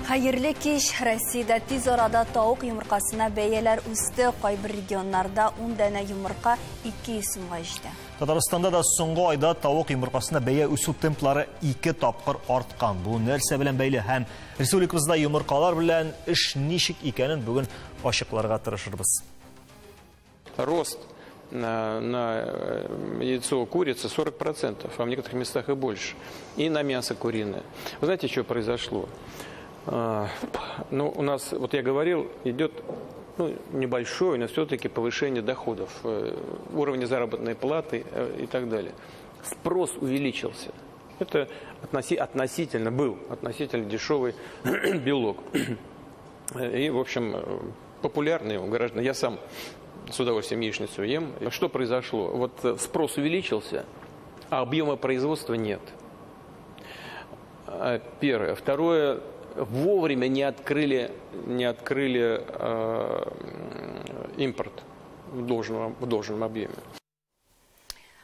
Хәерле кич. Россиядә тиз арада тавык йомыркасына бәяләр үсте. Кайбер регионнарда 10 данә йомырка 200 сумга җитә. Татарстанда да соңгы айда тавык йомыркасына бәя үсү темплары 2 тапкыр арткан. Бу нәрсә белән бәйле һәм республикабызда йомыркалар белән эш ничек икәнен бүген ачыкларга тырышырбыз. Рост на яйцо курицы 40%, а в некоторых местах и больше. И на мясо куриное. Вы знаете, что произошло? Ну, у нас, вот я говорил, идет, ну, небольшое, но все-таки повышение доходов, уровня заработной платы и так далее. Спрос увеличился. Это относительно был, относительно дешевый белок. И, в общем, популярный у граждан. Я сам с удовольствием яичницу ем. Что произошло? Вот спрос увеличился, а объема производства нет. Первое. Второе. Вовремя не открыли импорт в должном объеме.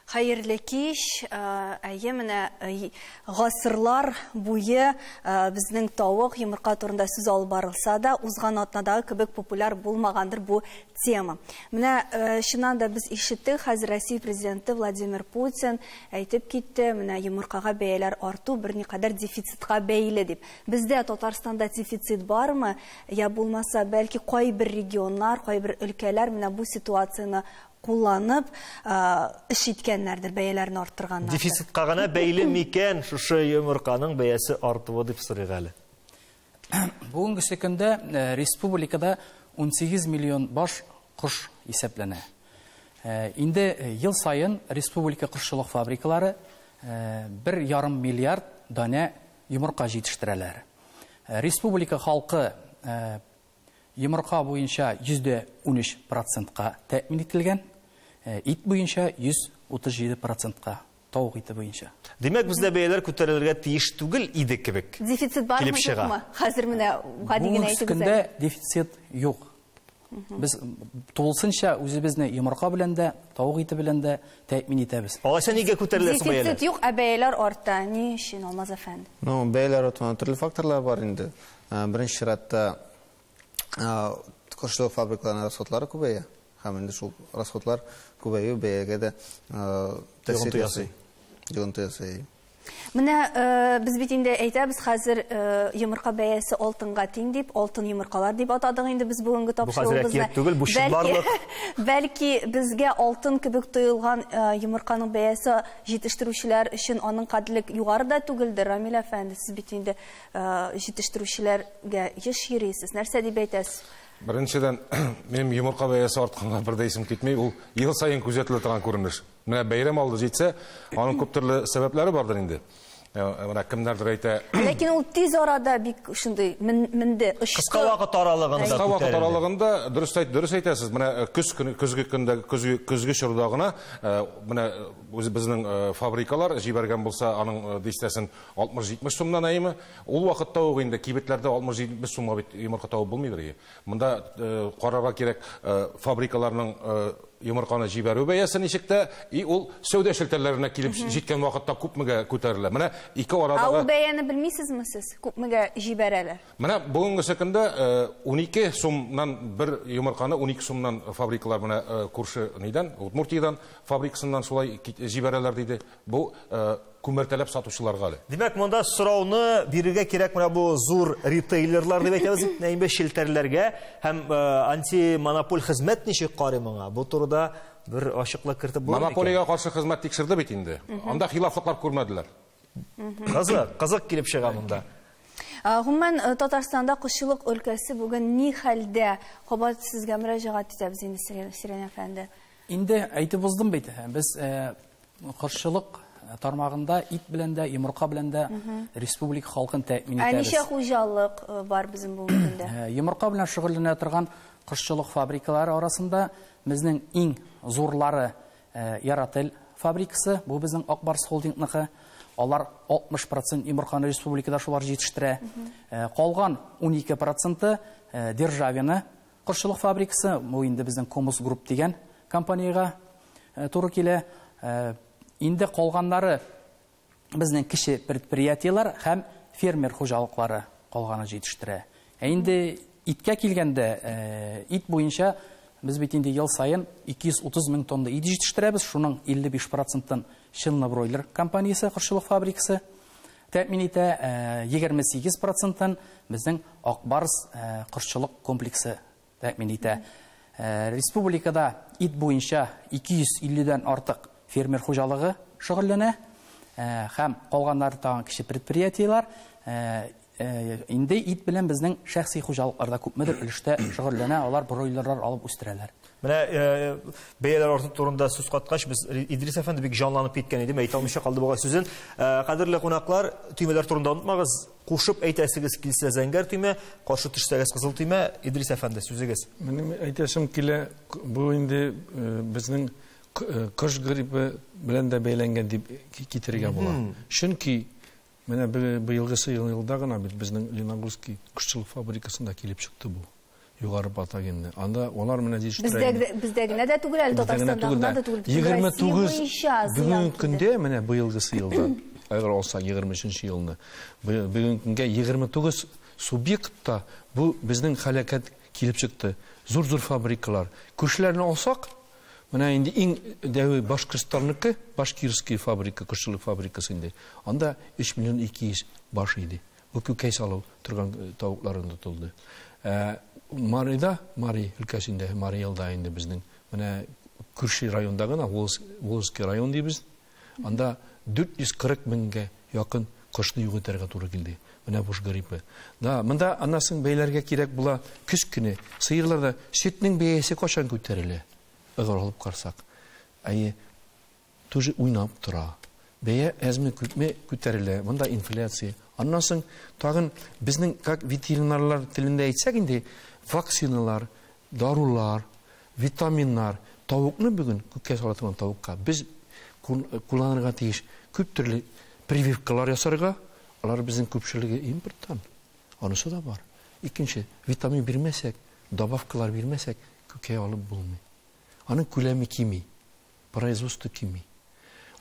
Хәерле кич, әйе, менә гасырлар буе безнең тавык йомырка турында сүз алып барылса да, узган атнадагы кебек популяр булмагандыр бу тема. Менә чыннан да без ишеттек, хәзер Россия президенты Владимир Путин әйтеп китте, менә йомыркага бәяләр арту берникадәр дефицитка бәйле дип. Бездә Татарстанда дефицит бармы? Я булмаса, бәлки кайбер регионнар, кайбер өлкәләр менә бу ситуацияне кулланып, эш иткәннәрдер, бәяләрне арттырганнардыр. Дефицитка гына бәйле микән шушы йомырканың бәясе артуы дип сорыйк әле. Бүгенге көндә республикада 18 миллион баш кош исәпләнә. Инде ел саен республика кошчылык фабрикалары 1,5 миллиард данә йомырка җитештерәләр. Республика халкы йомырка буенча 13%-ка тәэмин ителгән, ит буенча 137%-ка, тавык ите буенча. Димәк, бездә бәяләр күтәрелергә тиеш түгел иде кебек. Дефицит бармы, юкмы? Хәзер менә гади генә әйтегез. Бүгенге көндә дефицит юк. Без тулысынча үзебезне йомырка белән дә, тавык ите белән дә тәэмин итәбез. Алайса нигә күтәрелә соң бәяләр? Дефицит юк, ә бәяләр арта. Ни өчен, Алмаз әфәнде? Ну, бәяләр артуына төрле факторлар бар инде. Беренче чиратта кошчылык фабрикаларының расходлары күбәя. Һәм инде шул расходлар күбәю бәягә дә тәэсир ясый. Йогынты ясый. Менә без бит инде әйтәбез, хәзер йомырка бәясе алтынга тиң дип, алтын йомыркалар дип атадык инде без бүгенге тапшыруыбызны. Бу хәзер әкият түгел, бу чынбарлык. Бәлки безгә алтын кебек тоелган йомырканың бәясе җитештерүчеләр өчен аның кадерлек югары да түгелдер. Рамил әфәнде, сез бит инде җитештерүчеләргә еш йөрисез. Нәрсә дип әйтәсез? Беренчедән, минем йомырка бәясе артканга бер дә исем китми, ул ел саен күзәтелә торган күренеш. Менә бәйрәм алды җитсә, аның күп төрле сәбәпләре бардыр инде. Менә кемнәрдер әйтә. Ләкин ул тиз арада бик шундый менде, очты. Кыска вакыт аралыгында. Кыска вакыт аралыгында дөрес әйтәсез. Менә көз көне, көзге көндә, көзге чорда гына, менә үзе безнең фабрикалар җибәргән булса, аның дистәсен 60-70 сумнан әйме. Ул вакытта ук инде кибетләрдә 60-70 сумга бит йомырка табып булмыйдыр. Монда карарга кирәк, фабрикаларның йомырканы җибәрү бәясе ничек тә, и ул сәүдә челтәрләренә килеп җиткән вакытта күпмегә күтәрелә. Менә ике арадагы. Ә ул бәяне белмисезме сез? Күпмегә җибәрәләр? Менә бүгенге көндә 12 сумнан бер йомырканы 12 сумнан фабрикалар менә күрше нидән, Удмуртиядән фабрикасыннан шулай җибәрәләр диде. Бу күмәртәләп сатучыларга әле. Димәк, монда сорауны бирергә кирәк менә бу зур ритейлерлар дип әйтәбез, нәйбе челтәрләргә һәм антимонополь хезмәт ничек карый моңа? Бу турыда бер ачыклык кертеп булыр микән? Монополиягә каршы хезмәт тикшерде бит инде. Анда хилафлыклар күрмәделәр. Кызык, кызык килеп чыга монда. Гомумән, Татарстанда кошчылык өлкәсе бүген ни хәлдә? Кабат сезгә мөрәҗәгать итәбез инде, Сирень әфәнде. Инде әйтеп уздым бит. Без кошчылык тармагында ит белән дә, йомырка белән дә республика халкын тәэмин итәбез. Ә ничә хуҗалык бар безнең бүгенге көндә? Йомырка белән шөгыльләнә торган кошчылык фабрикалары арасында безнең иң зурлары Яратель фабрикасы, бу безнең Ак Барс холдингныкы. Алар 60% йомырканы республикада шулар җитештерә. Калган 12% Державина кошчылык фабрикасы, бу инде безнең Комус Групп дигән компаниягә туры килә. Инде калганнары безнең кече предприятиеләр һәм фермер хуҗалыклары. калганы җитештерә. Ә инде иткә килгәндә, ит буенча без бит инде ел саен 230 мең тонна ит җитештерәбез, шуның 55%-ын Челны бройлер компаниясе, кошчылык фабрикасы тәэмин итә, 28%-ын безнең Ак Барс кошчылык комплексы тәэмин итә. Республикада ит буенча 250-дән артык фермер хуҗалыгы шөгыльләнә, һәм калганнары тагын кече предприятиеләр. Инде ит белән безнең шәхси хуҗалыкларда күпмедер өлештә шөгыльләнә, алар бройлерлар алып үстерәләр. Менә бәяләр арту турында сүз каткач, без Идрис әфәнде бик җанланып киткән иде, әйтә алмыйча калды бугай сүзен. Кадерле кунаклар, төймәләр турында онытмагыз, кушып әйтәсегез килсә зәңгәр төймә, каршы төшсәгез кызыл төймә. Идрис әфәнде, сүзегез. Минем әйтәсем килә, бу инде безнең кош гриппы белән дә бәйләнгән дип китерергә була. Чөнки менә быелгысы елда гына бит безнең Леногорский кошчылык фабрикасында килеп чыкты бу югары патогенны. Анда алар менә җитештерә. Бездә генә дә түгел әле, Татарстанда гына да түгел. 29 бүгенге көндә менә быелгысы елда, әгәр алсак 23 елны, бүгенге көнгә 29 субъектта бу безнең халәкәт килеп чыкты. Зур-зур фабрикалар. Күршеләрне алсак, менә инде иң дәү Башкортстанныкы, Башкирский фабрика, кошчылык фабрикасы инде. Анда 3 миллион 200 баш иде. Бу күкәй салып торган тавыкларын тотылды. Марида, Мари өлкәсендә, Мари елда инде безнең менә күрше районда гына, Волжский район дибез. Анда 440 меңгә якын кошны юк итәргә туры килде. Менә буш гриппы. Да, монда анасын бәйләргә кирәк була көз көне. Сыерларда сөтнең бәясе кашан күтәрелә? Әгәр алып карсак, әйе, тоже уйнап тора. Бәя әзме күпме күтәрелә, монда инфляция. Аннан соң тагын безнең, как ветеринарлар телендә әйтсәк инде, вакциналар, дарулар, витаминнар, тавыкны бүген күккә сала торган тавыкка без кулланырга тиеш күп төрле прививкалар ясарга, алар безнең күпчелеге импорттан. Анысы да бар. Икенче, витамин бирмәсәк, добавкалар бирмәсәк, күкәй алып булмый. Аның күләме кими, производство кими.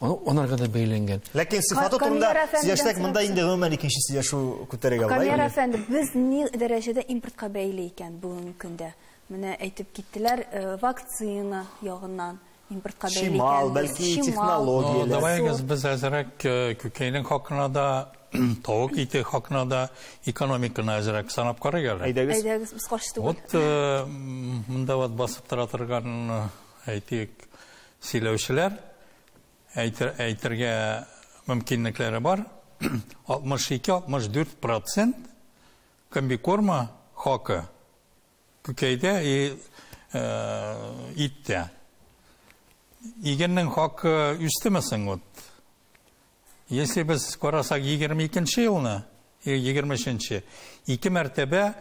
Анарга да бәйләнгән. Ләкин сыйфаты турында сөйләшсәк, монда инде гомумән икенче сөйләшү күтәрергә була. Камияр әфәнде, без ни дәрәҗәдә импортка бәйле икән бүгенге көндә? Менә әйтеп киттеләр, вакцина ягыннан импортка бәйле икән. Чимал, бәлки технологияләр. Давайгыз без әзрәк күкәйнең хакына да, тавык ите хакына да, экономиканы әзрәк санап карыйк әле. Әйдәгез. Әйдәгез, без каршы түгел. Вот монда вот басып тора торган, әйтик, сөйләүчеләр әйтергә мөмкинлекләре бар. 62-64% комбикорма хакы күкәйдә и иттә. Игеннең хакы үстеме соң вот? Если без карасак 22 елны, 23-нче, ике мәртәбә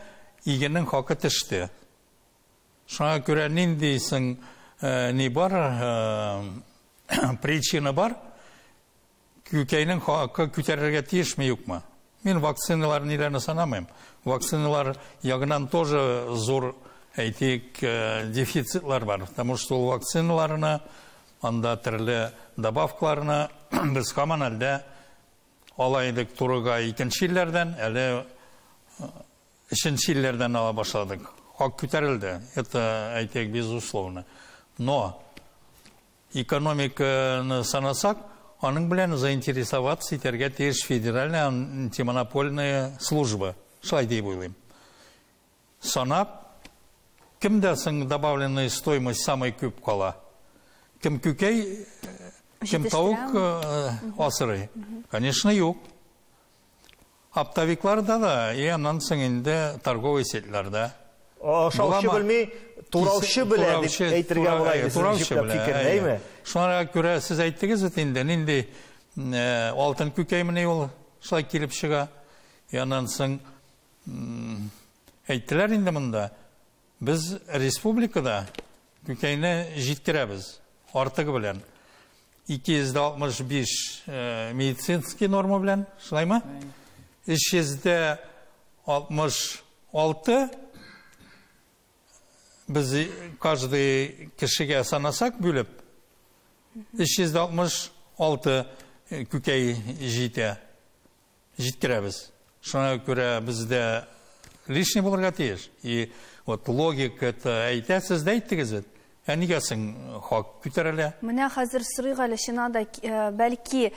игеннең хакы төште. Шуңа күрә нинди соң ни бар, причина бар, күкәйнең хакы күтәрергә тиешме, юкмы? Мин вакциналар ниләрне санамыйм. Вакциналар ягынан тоже зур, әйтик, дефицитлар бар. Потому что ул вакциналарны, анда төрле добавкаларны без һаман әлдә ала идек турыга икенче илләрдән, әле өченче илләрдән ала башладык. Хак күтәрелде, это, әйтик, безусловно. Но экономиканы санасак, аның белән заинтересоваться итәргә тиеш федеральная антимонопольная служба. Шулай дип уйлыйм. Санап, кемдә соң добавленная стоимость самый күп кала? Кем күкәй, кем тавык асрый? Конечно, юк. Оптовикларда да, и аннан соң инде торговый сетьләрдә. Ашаучы белми, тураучы белә дип әйтергә була инде. Тураучы белә. Шуңа күрә сез әйттегез бит инде, нинди алтын күкәймени ул шулай килеп чыга. Аннан соң әйттеләр инде монда, без республикада күкәйне җиткерәбез артыгы белән. 265 медицинский норма белән, шулаймы? 366 без каждый кешегә санасак бүлеп, 366 күкәй җитә, җиткерәбез. Шуңа күрә бездә лишний булырга тиеш. И вот логика это әйтәсез дә әйттегез бит. Ә нигә соң хак күтәрелә? Менә хәзер сорыйк әле, чыннан да, бәлки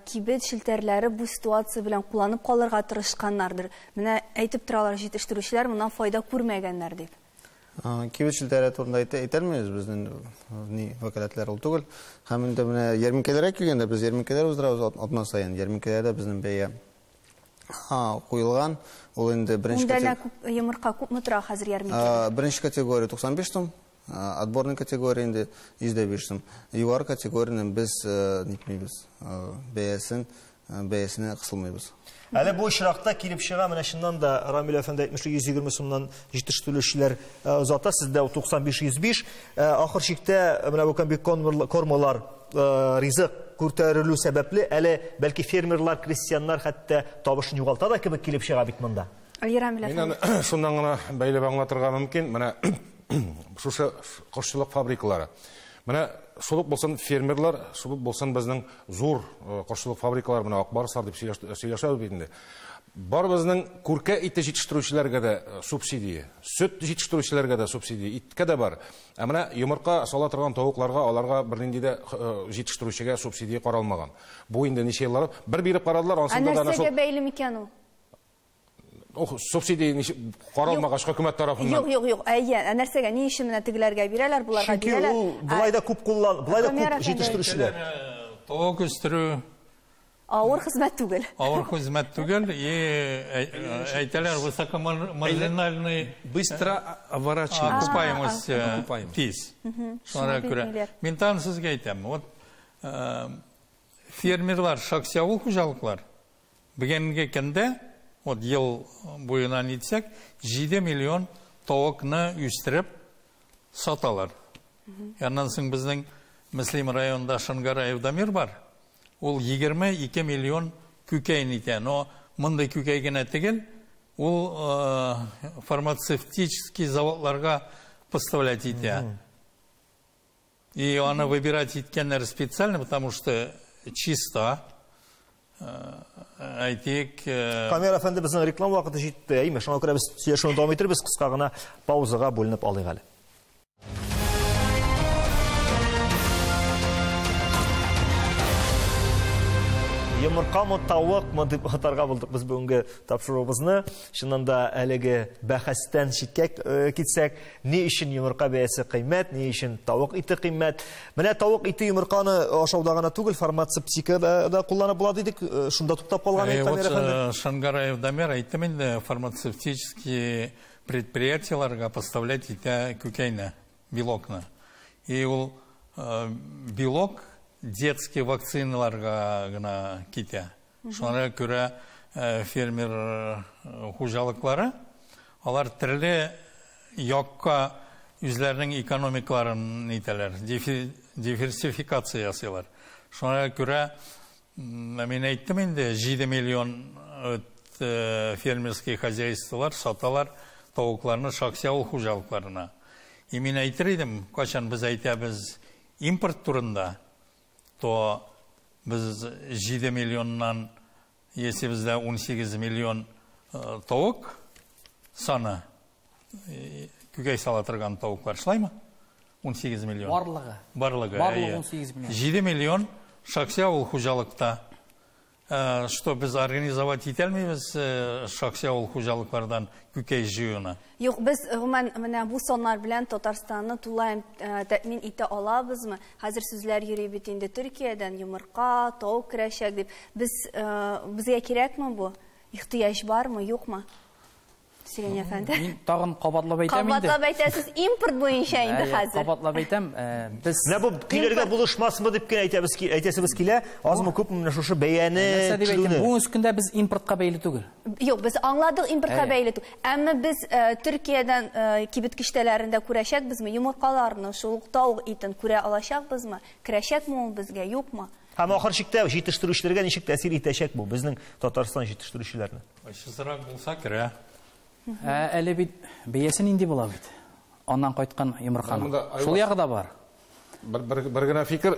кибет челтәрләре бу ситуация белән кулланып калырга тырышканнардыр. Менә әйтеп торалар җитештерүчеләр, моннан файда күрмәгәннәр дип. Кибет челтәре турында әйтәлмибез, безнең ни вәкаләтләр ул түгел. Һәм инде менә ярминкәләргә килгәндә, без ярминкәләр уздырабыз атна саен. Ярминкәләрдә безнең бәя куелган. Ул инде беренче категория. Йомырка күпме тора хәзер ярминкәдә? Беренче категория 95 сум. Отборный категория инде 105 сум. Югары категорияне без нитмибез, бәясенә кысылмыйбыз. Әле бу очракта килеп чыга, менә чыннан да Рамил әфәнде әйтмешли, 120 сумнан җитештерүчеләр озата, сездә 95-105. Ахыр чиктә менә бу комбикормалар ризык күтәрелү сәбәпле, әле бәлки фермерлар, крестьяннар хәтта табышын югалта да кебек килеп чыга бит монда. Мин аны шуннан гына бәйләп аңлатырга мөмкин. Менә шушы кошчылык фабрикалары. Менә шул ук булсын фермерлар, шул ук булсын безнең зур кошчылык фабрикалары, менә Акбарслар дип сөйләшәбез бит инде. Бар безнең күркә ите җитештерүчеләргә дә субсидия, сөт җитештерүчеләргә дә субсидия, иткә дә бар. Ә менә йомырка сала торган тавыкларга, аларга бернинди дә җитештерүчегә субсидия каралмаган. Бу инде ничә еллар бер биреп карадылар, ансында да шул. Ә нәрсәгә бәйле микән ул? Субсидия каралмагач хөкүмәт тарафыннан. Юк, юк, юк. Әйе, ә нәрсәгә, ни өчен менә тегеләргә бирәләр, буларга бирәләр? Чөнки ул былай да күп куллан, былай да күп җитештерүчеләр. Тавык үстерү авыр хезмәт түгел. Авыр хезмәт түгел, и әйтәләр высокомаржинальный быстро оборачивается. Окупаемость тиз. Шуңа күрә мин тагын сезгә әйтәм. Вот фермерлар, шәхси авыл хуҗалыклар бүгенге көндә вот ел буена нитсәк, 7 миллион тавыкны үстереп саталар. Аннан соң безнең Мөслим районында Шангараев Дамир бар. Ул 22 миллион күкәй нитә. Но мондый күкәй генә түгел, ул фармацевтический заводларга поставлять итә. И аны выбирать иткәннәр специально, потому что чисто. Әйтик, Камил әфәнде, безнең реклама вакыты җитте, әйме? Шуңа күрә без сөйләшүне дәвам итербез, кыска гына паузага бүленеп алыйк әле. Йомыркамы, тавыкмы дип атарга булдык без бүгенге тапшыруыбызны. Чыннан да әлеге бәхәстән читкә китсәк, ни өчен йомырка бәясе кыйммәт, ни өчен тавык ите кыйммәт? Менә тавык ите йомырканы ашауда гына түгел, фармацевтикада да кулланып була дидек. Шунда туктап калган идек, Камил әфәнде. Шангараев Дамир әйттем инде, фармацевтические предприятиеларга поставлять итә күкәйне, белокны. И ул белок детский вакциналарга гына китә. Шуңа күрә фермер хуҗалыклары алар төрле якка үзләренең экономикаларын итәләр, диверсификация ясыйлар. Шуңа күрә мин әйттем инде, 7 миллион фермерский хозяйстволар саталар тавыкларны шәхси авыл хуҗалыкларына. И мин әйтер идем, кайчан без әйтәбез импорт турында, то без 7 миллионнан, если бездә 18 миллион тавык саны, күкәй сала торган тавыклар, шулаймы? 18 миллион. Барлыгы. Барлыгы, Барлыгы 18 миллион. 7 миллион шәхси авыл хуҗалыкта. Что без организовать итәлмибез шәхси авыл хуҗалыклардан күкәй җыюны. Юк, без гомумән менә бу саннар белән Татарстанны тулаем тәэмин итә алабызмы? Хәзер сүзләр йөри бит инде Төркиядән йомырка, тавык керәчәк дип. Без безгә кирәкме бу? Ихтыяҗ бармы, юкмы? Сирень әфәнде. Мин тагын кабатлап әйтәм инде. Кабатлап әйтәсез, импорт буенча инде хәзер. Кабатлап әйтәм, без Менә бу көйләргә булышмасмы дип кенә әйтәбез, әйтәсебез килә, азмы күпме менә шушы бәяне Нәрсә дип әйтәм, бүгенге көндә без импортка бәйле түгел. Юк, без аңладык импортка бәйле түгел. Әмма без Төркиядән кибет киштәләрендә күрәчәкбезме йомыркаларны, шул ук тавык итен күрә алачакбызмы? Керәчәкме ул безгә, юкмы? Һәм ахыр чиктә җитештерүчеләргә ничек тәэсир итәчәк бу безнең Татарстан җитештерүчеләренә? Ачысырак булса керә. Әле бит бәясе нинди була бит? Аннан кайткан йомырканың. Шул ягы да бар. Бер генә фикер.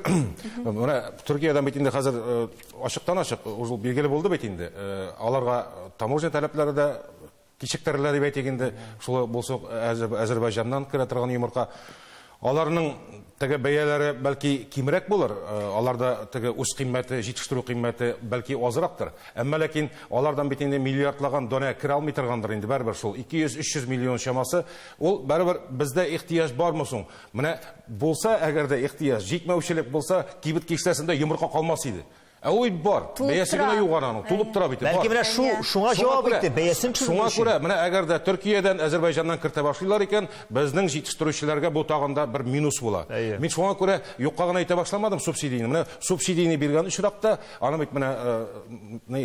Менә Төркиядән бит инде хәзер ачыктан ачык ул билгеле булды бит инде. Аларга таможня таләпләре дә кичектерелә дип әйтик инде. Шулай булса Азербайҗаннан керә торган йомырка. Аларның теге бәяләре бәлки кимрәк булыр, аларда теге үз кыйммәте, җитештерү кыйммәте бәлки азрактыр. Әмма ләкин алардан бит инде миллиардлаган данә керә алмый торгандыр инде барыбер шул 200-300 миллион чамасы. Ул барыбер бездә ихтыяҗ бармы соң? Менә булса, әгәр дә ихтыяҗ җитмәүчелек булса, кибет киштәсендә йомырка калмас иде. Ә ул бар, бәясе генә юк аның, тулып тора бит. Бәлки менә шуңа җавап итте, бәясен төшерү. Шуңа күрә, менә әгәр дә Төркиядән, Азербайҗаннан кертә башлыйлар икән, безнең җитештерүчеләргә бу тагын да бер минус була. Мин шуңа күрә юкка гына әйтә башламадым субсидияне. Менә субсидияне биргән очракта, аны бит менә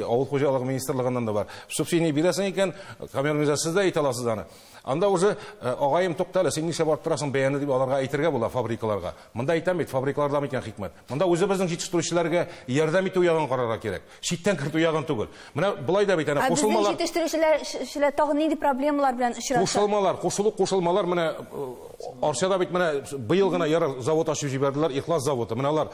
авыл хуҗалыгы министрлыгыннан да бар. Субсидияне бирәсең икән, Камил мирза, сез дә әйтә аласыз аны. Анда уже агаем туктале, син нишләп барып торасың бәяне дип аларга әйтергә була фабрикаларга. Монда әйтәм бит, фабрикаларда микән хикмәт. Монда үзебезнең җитештерүчеләргә ярдәм итү ягын карарга кирәк. Читтән кертү ягын түгел. Менә болай да бит әнә кушылмалар. Безнең җитештерүчеләр тагын нинди проблемалар белән очраша? Кушылмалар, кушылу-кушылмалар менә Арчада бит менә быел гына ярар завод ачып җибәрделәр, Ихлас заводы. Менә алар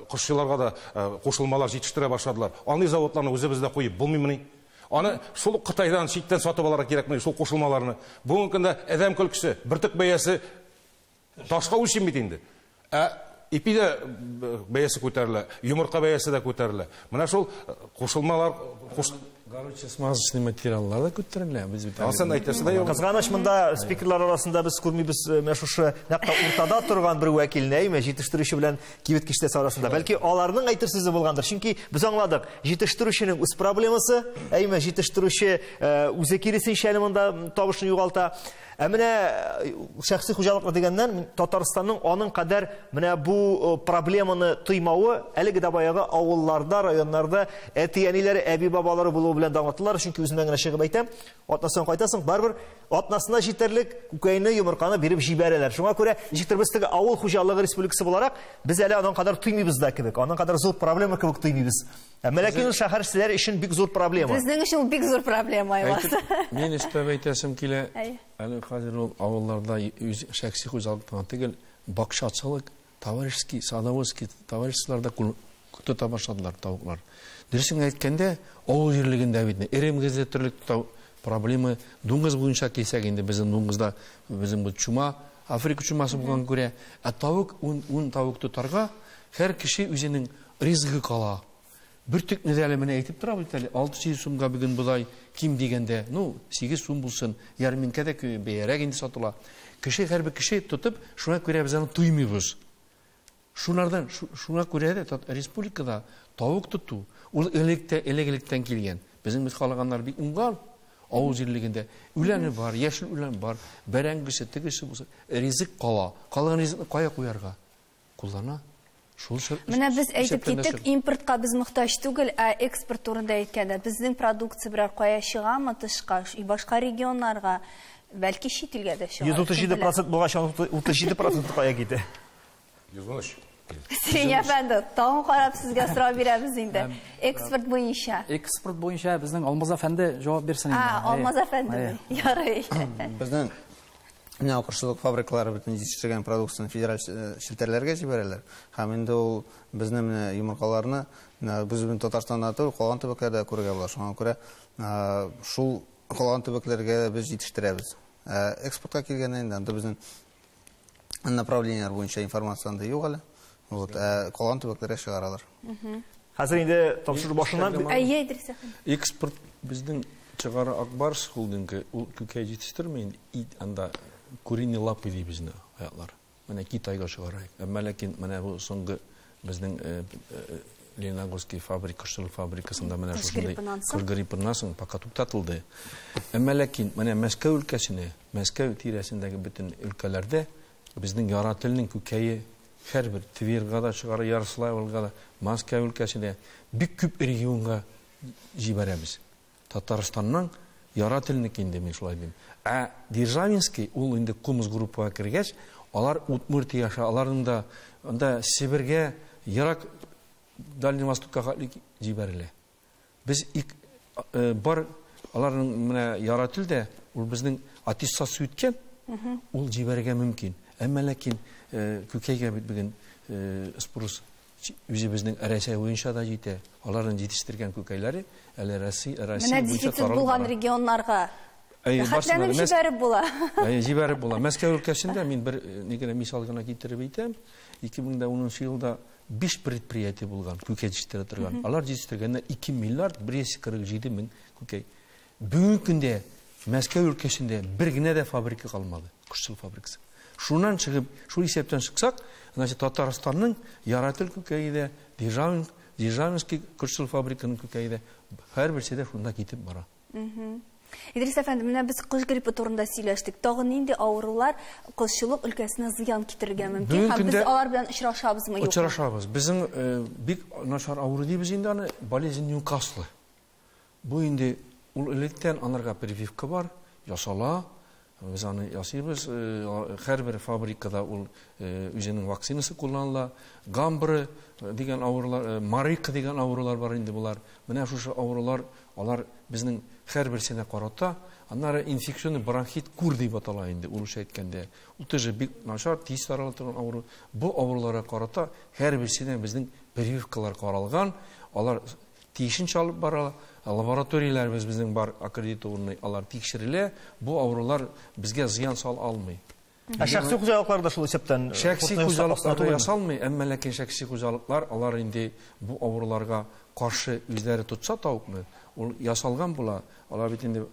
кошчыларга да кушылмалар җитештерә башладылар. Андый заводларны үзебездә куеп булмыймыни? Аны шул Кытайдан читтән сатып алырга кирәкме шул кушылмаларны? Бүгенге көндә адәм көлкесе, бөртек бәясе ташка үлчим бит инде. Ә ипи дә бәясе күтәрелә, йомырка бәясе дә күтәрелә. Менә шул кушылмалар, Короче, смазочный материаллар да күтәрелә. Без бит Асан әйтәсе дә юк. Кызганыч, монда спикерлар арасында без күрмибез менә шушы нәкъ уртада торган бер вәкилне, әйме, җитештерүче белән кибет киштәсе арасында. Бәлки аларның әйтер сүзе булгандыр. Чөнки без аңладык, җитештерүченең үз проблемасы, әйме, җитештерүче үзе киресенчә әле монда табышын югалта. Ә менә шәхси хуҗалыклар дигәннән, Татарстанның аның кадәр менә бу проблеманы тоймавы әлеге дә баягы авылларда, районнарда әти-әниләре, әби-бабалары булуы белән дә аңлатылар. Чөнки үземнән генә чыгып әйтәм, атнасына кайтасың, барыбер атнасына җитәрлек күкәйне, йомырканы биреп җибәрәләр. Шуңа күрә ничектер без теге авыл хуҗалыгы республикасы буларак, без әле аның кадәр тоймыйбыз да кебек, аның кадәр зур проблема кебек тоймыйбыз. Әмма ләкин шәһәрчеләр өчен бик зур проблема. Безнең өчен ул бик зур проблема, Айваз. Мин өстәп әйтәсем килә. Әле хәзер ул авылларда шәхси хуҗалыктан түгел, бакчачылык, товарищеский, садоводский товариществоларда тота башладылар тавыклар. Дөресен әйткәндә, авыл җирлегендә бит эремгезле төрлек тотау проблемы дуңгыз буенча килсәк инде безнең дуңгызда безнең бу чума, Африка чумасы булган күрә, ә тавык 10 тавык тотарга һәр кеше үзенең ризыгы кала. Бөртекне дә әле менә әйтеп тора бит әле, 600 сумга бүген бодай ким дигәндә, ну, 8 сум булсын, ярминкәдә бәярәк инде сатыла. Кеше, һәрбер кеше тотып, шуңа күрә без аны туймыйбыз. Шунардан, шуңа күрә дә республикада тавык тоту, ул элек-электән килгән. Безнең бит халык бик уңган авыл җирлегендә. Үләне бар, яшел үлән бар, бәрәңгесе, тегесе булса, ризык кала. Калган ризыкны кая куярга? Куллана. Менә без әйтеп киттек, импортка без мохтаҗ түгел, ә экспорт турында әйткәндә, безнең продукция берәр кая чыгамы тышка, башка регионнарга, бәлки чит илгә дә чыга. 137% булгач, 37% кая китә? 113. Сирень әфәнде, тагын карап сезгә сорау бирәбез инде. Экспорт буенча. Экспорт буенча безнең Алмаз әфәнде җавап бирсен инде. Алмаз әфәнде, ярый. Безнең менә кошчылык фабрикалары бөтен җитештергән продукцияне федераль челтәрләргә җибәрәләр. Һәм инде ул безнең менә йомыркаларны без бөтен Татарстанда түгел, калган төбәкләрдә күрергә була. Шуңа күрә шул калган төбәкләргә без җитештерәбез. Экспортка килгәндә инде анда безнең направлениеләр буенча информация анда юк әле. Вот, калган төбәкләргә чыгаралар. Хәзер инде тапшыру башыннан Әйе, Идрис әфәнде. Экспорт безнең чыгара Акбарс холдингы, ул күкәй җитештерми инде, ит анда куриный лапы дибез инде аяклар. Менә Китайга чыгарайык. Әмма ләкин менә бу соңгы безнең Лениногорский фабрика, кошчылык фабрикасында менә шушындый кош гриппыннан соң пока туктатылды. Әмма ләкин менә Мәскәү өлкәсенә, Мәскәү тирәсендәге бөтен өлкәләрдә безнең яра телнең күкәе һәрбер Тверьга да чыгара, Ярославльга да, Мәскәү өлкәсенә бик күп регионга җибәрәбез. Татарстаннан яра телнеке инде, мин шулай дим. Ә Державинский ул инде Кумыс группага кергәч, алар Удмуртия аша, аларның да анда Себергә, ерак Дальний Востокка хәтле җибәрелә. Без бар аларның менә яра тел дә, ул безнең аттестация үткән, ул җибәрергә мөмкин. Әмма ләкин күкәйгә бит бүген спрос үзебезнең Рәсәй буенча да җитә. Аларның җитештергән күкәйләре әле Россия Менә буенча дефицит таралып булган бара. регионнарга Әйе, рәхәтләнеп барсына да. җибәреп була. Әйе, җибәреп була. Мәскәү өлкәсендә мин бер ни генә мисал гына китереп әйтәм. 2010 елда 5 предприятие булган, күкәй җитештерә торган. Алар җитештергәннәр 2 миллиард 147 мең күкәй. Бүгенге көндә Мәскәү өлкәсендә бер генә дә фабрика калмады, кошчылык фабрикасы. Шуннан чыгып, шул исәптән чыксак, значит, Татарстанның Ярател күкәе дә, Державинский кошчылык фабриканың күкәе дә һәрберсе дә шунда китеп бара. Идрис әфәнде, менә без кош гриппы турында сөйләштек. Тагын нинди авырулар кошчылык өлкәсенә зыян китерергә мөмкин? Бүгенге Һәм без көндә алар белән очрашабызмы, юкмы? Очрашабыз. Безнең бик начар авыру дибез инде аны, болезнь Ньюкасла. Бу инде ул электән анарга прививка бар, ясала. Без аны ясыйбыз. Һәрбер фабрикада ул үзенең вакцинасы кулланыла. Гамбры дигән авырулар, марика дигән авырулар бар инде булар. Менә шушы авырулар, алар безнең һәрберсенә карата. Аннары инфекционный бронхит кур дип атала инде, урысча әйткәндә. Ул тоже бик начар, тиз тарала торган авыру. Бу авыруларга карата һәрберсенә безнең прививкалар каралган. Алар тиешенчә алып бара. Лабораторияләребез безнең бар аккредитованный, алар тикшерелә. Бу авырулар безгә зыян сала алмый. Ә шәхси хуҗалыклар да шул исәптән, Шәхси куркыныч хуҗалыклар астында түгелме? ясалмый, әмма ләкин шәхси хуҗалыклар алар инде бу авыруларга каршы үзләре тотса тавыкны, ул ясалган була. Алар бит инде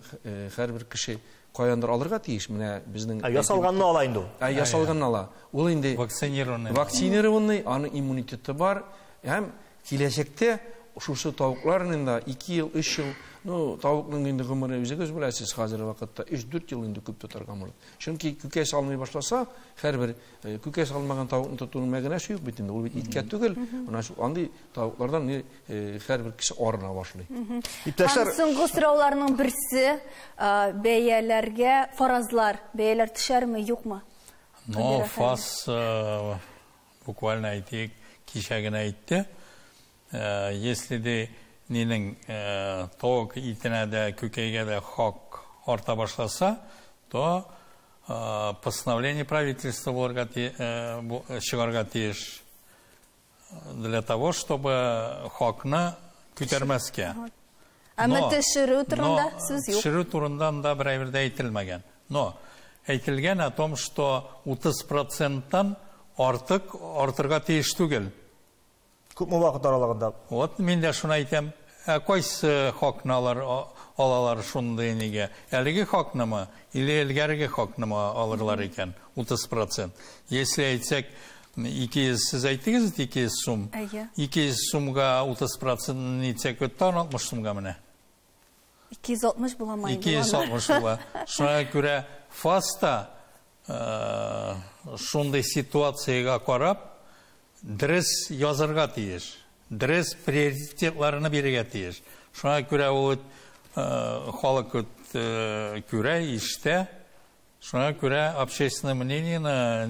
һәрбер кеше каяндыр алырга тиеш. Менә безнең Ә, ясалганны ала инде ул. Ә, ясалганны ала. Ул инде вакцинированный. Вакцинированный, аның иммунитеты бар. Һәм киләчәктә шушы тавыкларның да 2 ел, 3 ел, ну, тавыкның инде гомере үзегез беләсез, хәзерге вакытта 3-4 ел инде күп тотарга мөмкин. Чөнки күкәй салмый башласа, һәрбер күкәй салмаган тавыкны тотуның мәгънәсе юк бит инде, ул бит иткә түгел. Менә шу андый тавыклардан һәрбер кеше арына башлый. Иптәшләр, Һәм соңгы сорауларның берсе, бәяләргә фаразлар, бәяләр төшәрме, юкмы? Но Кадир әфәнде. ФАС буквально әйтик, кичә генә әйтте. Если де нинең тавык итенә дә, күкәйгә дә хак арта башласа, то постановление правительства булырга чыгарга тиеш для того, чтобы хакны күтәрмәскә. Әмма төшерү турында сүз юк. Төшерү турында да бер әйбер дә әйтелмәгән. Но әйтелгән о том, что утыз проценттан артык артырга тиеш түгел. Күпме вакыт аралыгында? Вот мин дә шуны әйтәм. Ә кайсы хакны алар, алалар шундый нигә? Әлеге хакнымы или элгәрге хакнымы алырлар икән? Утыз процент. Если әйтсәк, ике йөз, сез әйттегез бит, ике йөз сум. Әйе. Ике йөз сумга утыз процент нитсәк, тагын алтмыш сумга менә. Ике йөз алтмыш була ма инде Ике йөз аны? алтмыш була. Шуңа күрә ФАСта шундый ситуациягә карап, дөрес язарга тиеш, дөрес приоритетларны бирергә тиеш. Шуңа күрә ул халык күрә, ишетә. Шуңа күрә общественное мнение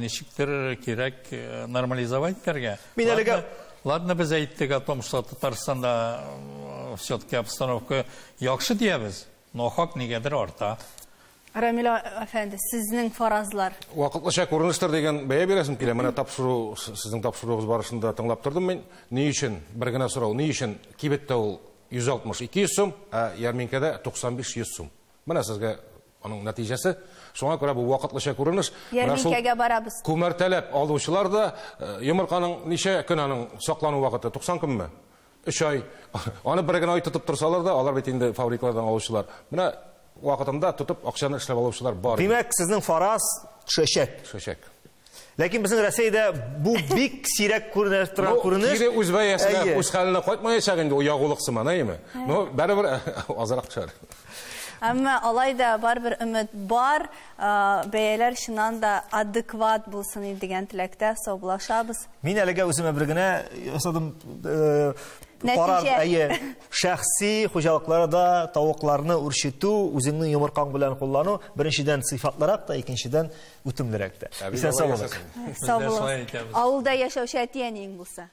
ничектер кирәк нормализовать итәргә. Мин әлегә Ладно, ладно, без әйттек о том, что Татарстанда все-таки обстановка яхшы диябез, но хак нигәдер арта. Рамил әфәнде, сезнең фаразлар. Вакытлыча күренештер дигән бәя бирәсем килә. Менә тапшыру, сезнең тапшыруыгыз барышында тыңлап тордым мин. Ни өчен? Бер генә сорау. Ни өчен кибеттә ул йөз алтмыш ике йөз сум, ә ярминкәдә туксан биш йөз сум? Менә сезгә аның нәтиҗәсе. Шуңа күрә бу вакытлыча күренеш. Менә шул Ярминкәгә барабыз. Күмәртәләп алучылар да йомырканың ничә көн аның саклану вакыты? 90 көнме? 3 ай. Аны бер генә ай тотып торсалар да, алар бит инде фабрикалардан алучылар. Менә вакытында тотып акчаны эшләп алучылар бар. Димәк, сезнең фараз төшәчәк. Төшәчәк. Ләкин безнең Рәсәйдә бу бик сирәк күренә торган күренеш. Кире үз бәясенә, Әйе. үз хәленә кайтмаячак инде ул ягулык сыман, әйеме? Но барыбер азрак төшәр. Әмма алай да барыбер өмет бар. Бәяләр чыннан да адекват булсын иде дигән теләктә саубуллашабыз. Мин әлегә үземә бер генә ясадым Нәтиҗә. карар, әйе, шәхси хуҗалыкларда тавыкларны үрчетү, үзеңнең йомыркаң белән куллану, беренчедән сыйфатлырак та, икенчедән үтемлерәк тә. Әби Исән бабай сау булыгыз. ясасын. Сау Без дә булыгыз. шулай әйтәбез. Авылда яшәүче әти-әниең булса.